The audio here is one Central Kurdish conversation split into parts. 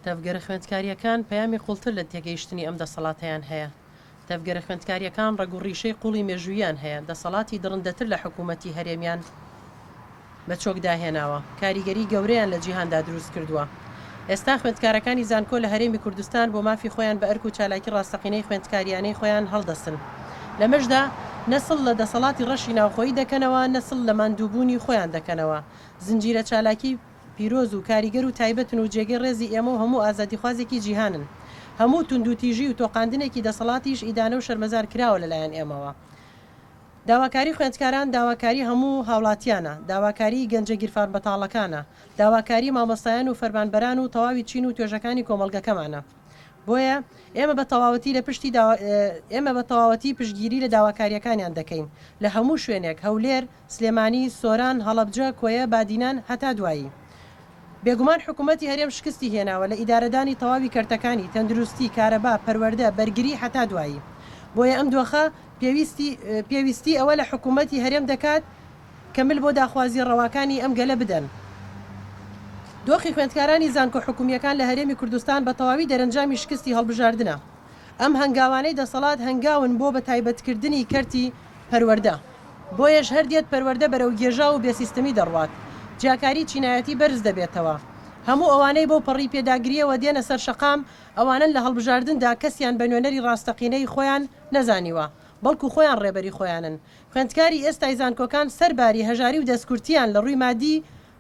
تەڤگەرە خوێندکارییەکان پەیامی قوڵتر لە تێگەیشتنی ئەم دەسەڵاتەیان هەیە. تەڤگەرە خوێندکارییەکان ڕەگ و ڕیشەی قوڵی مێژووییان هەیە، دەسەڵاتی دڕندەتر لە حکوومەتی هەرێمیان بە چۆکدا هێناوە، کاریگەری گەورەیان لە جیهاندا دروست کردووە. ئێستا خوێندکارەکانی زانکۆ لە هەرێمی کوردستان بۆ مافی خۆیان بە ئەرک و چالاکی ڕاستەقینەی خوێندکارییانەی خۆیان هەڵدەستن. لەمەشدا نە سڵ لە دەسەڵاتی ڕەشی ناوخۆیی دەکەنەوە، نە سڵ لە ماندووبوونی خۆیان دەکەنەوە. زنجیرە چالاکی. پیرۆز و کاریگەر و تایبەتن و جێگەی ڕێزی ئێمە و هەموو ئازادیخوازێکی جیهانن. هەموو توندوتیژی و تۆقاندنێکی دەسەڵاتیش ئیدانە و شەرمەزار کراوە لەلایەن ئێمەوە. داواکاری خوێندکاران داواکاری هەموو هاوڵاتیانە، داواکاریی گەنجە گیرفانبەتاڵەکانە، داواکاری مامۆستایان و فەرمانبەران و تەواوی چین و توێژەکانی کۆمەڵگەکەمانە. بۆیە ئێمە بە تەواوەتی لە پشتی ئێمە بە تەواوەتی پشتگیری لە داواکارییەکانیان دەکەین لە هەموو شوێنێک، هەولێر، سلێمانی، سۆران، هەڵەبجە، کۆیە، بادینان، هەتا دوایی. بێگومان حکومەتی هەرێم شکستی هێناوە لە ئیدارەدانی تەواوی کەرتەکانی، تەندروستی، کارەبا، پەروەردە، بەرگری، هەتا دوایی. بۆیە ئەم دۆخە پێویستی پێویستی ئەوە لە حکومەتی هەرێم دەکات کە مل بۆ داخوازییە ڕەواکانی ئەم گەلە بدەن. دۆخی خوێندکارانی زانکۆ حکومییەکان لە هەرێمی کوردستان بە تەواوی دەرەنجامی شکستی هەڵبژاردنە. ئەم هەنگاوانەی دەسەڵات هەنگاون بۆ بە تایبەتکردنی کەرتی پەروەردە. بۆیەش هەر دێت پەروەردە بەرەو گێژاو و بێسیستمی دەڕوات. جیاکاری چینایەتی بەرز دەبێتەوە. هەموو ئەوانەی بەو پەڕی پێداگرییەوە دێنە سەر شەقام، ئەوانەن لە هەڵبژاردندا کەسیان بە نوێنەری ڕاستەقینەی خۆیان نەزانیوە، بەڵکو خۆیان ڕێبەری خۆیانن. خوێندکاری ئێستای زانکۆکان سەر باری هەژاری و دەستکورتییان لە ڕووی مادی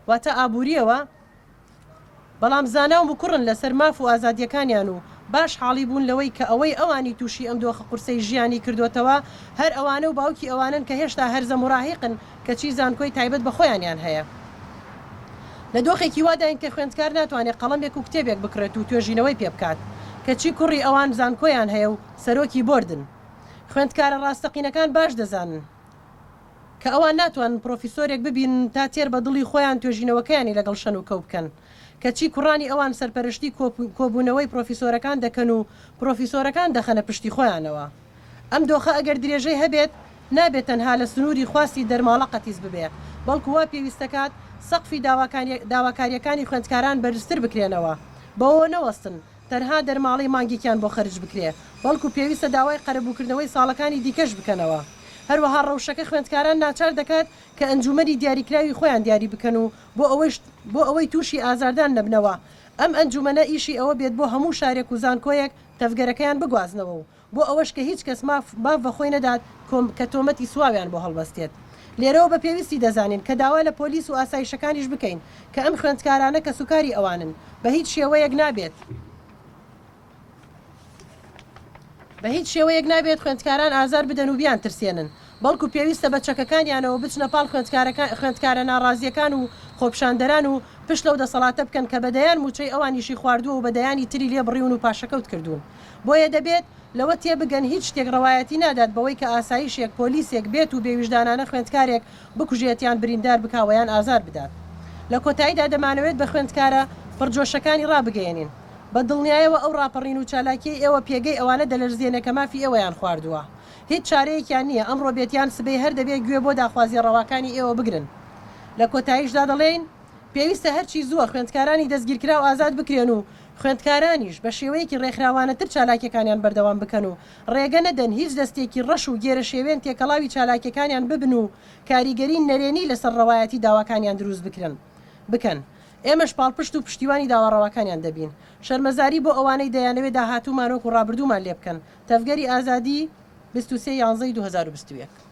واتە ئابوورییەوە، بەڵام زانا و مکوڕن لەسەر ماف و ئازادییەکانیان و باش حاڵی بوون لەوەی کە ئەوەی ئەوانی تووشی ئەم دۆخە قورسەی ژیانی کردۆتەوە هەر ئەوانە و باوکی ئەوانەن کە هێشتا هەرزە موراهیقن کەچی زانکۆی تایبەت بە خۆیانیان هەیە. لە دۆخێکی واداین کە خوێندکار ناتوانێت قەڵەمێک و کتێبێک بکڕێت و توێژینەوەی پێ بکات کەچی کوڕی ئەوان زانکۆیان هەیە و سەرۆکی بۆردن. خوێندکارە ڕاستەقینەکان باش دەزانن. کە ئەوان ناتوانن پڕۆفیسۆرێک ببینن تا تێر بە دڵی خۆیان توێژینەوەکەیانی لەگەڵ شەن و کەو بکەن، کەچی کوڕانی ئەوان سەرپەرشتی کۆبوونەوەی پڕۆفیسۆرەکان دەکەن و پڕۆفیسۆرەکان دەخەنە پشتی خۆیانەوە. ئەم دۆخە ئەگەر درێژەی هەبێت نابێت تەنها لە سنووری خواستی دەرماڵە قەتیس ببێ، بەڵکو وا پێویستەکات سەقفی داواکارییەکانی خوێندکاران بەرزتر بکرێنەوە، بەوەوە نەوەستن، تەنها دەرماڵەی مانگێکیان بۆ خەرج بکرێ، بەڵکو پێویستە داوای قەرەبووکردنەوەی ساڵەکانی دیکەش بکەنەوە. هەروەها ڕەوشەکە خوێندکاران ناچار دەکات کە ئەنجوومەنی دیاریکراوی خۆیان دیاری بکەن و بۆ ئەوەیش بۆ ئەوەی تووشی ئازاردان نەبنەوە ئەم ئەنجوومەنە ئیشی ئەوە بێت بۆ هەموو شارێک و زانکۆیەک تەڤگەرەکەیان بگوازنەوە و بۆ ئەوەش کە هیچ کەس ماف ماف بە خۆی نەدات کۆم کە تۆمەتی سواویان بۆ هەڵبەستێت. لێرەوە بە پێویستی دەزانین کە داوا لە پۆلیس و ئاسایشەکانیش بکەین کە ئەم خوێندکارانە کەسوکاری ئەوانن بە هیچ شێوەیەک نابێت بە هیچ شێوەیەک نابێت خوێندکاران ئازار بدەن و بیانترسێنن، بەڵکو پێویستە بە چەکەکانیانەوە بچنە پاڵ خوێندکارە ناڕازییەکان و خۆپیشاندەران و پشت لەو دەسەڵاتە بکەن کە بە دەیان مووچەی ئەوانیشی خواردووە و بە دەیانی تری لێ بڕیون و پاشەکەوت کردوون. بۆیە دەبێت لەوە تێبگەن هیچ شتێک ڕەوایەتی نادات بەوەی کە ئاسایشێک، پۆلیسێک، بێت و بێویژدانانە خوێندکارێک بکوژێت یان بریندار بکا وە یان ئازار بدات. لە کۆتاییدا دەمانەوێت بە خوێندکارە پڕجۆشەکانی ڕابگەیەنین، بە دڵنیایەوە ئەو ڕاپەڕین و چالاکیەی ئێوە پێگەی ئەوانە دەلەرزێنێ کە مافی ئێوەیان خواردووە. هیچ چارەیەکیان نییە، ئەمڕۆ بێت یان سبەی هەر دەبێ گوێ بۆ داخوازیە ڕەواکانی ئێوە بگرن. لە کۆتاییشدا دەڵێین، پێویستە هەرچی زووە خوێندکارانی دەستگیرکراو ئازاد بکرێن و خوێندکارانیش بە شێوەیەکی ڕێکخراوانەتر چالاکیەکانیان بەردەوام بکەن و ڕێگە نەدەن هیچ دەستێکی ڕەش و گێرەشێوێن تێکەڵاوی چالاکیەکانیان ببن و کاریگەری نەرێنی لەسەر ڕەوایەتی داواکانیان دروست بکرن بکەن. ئێمەش پاڵپشت و پشتیوانی داوا ڕەواکانیان دەبین. شەرمەزاری بۆ ئەوانەی دەیانەوێ داهاتوومان وەکو ڕابردوومان لێبکەن. تەڤگەری ئازادی، 23 یانزەی 2021.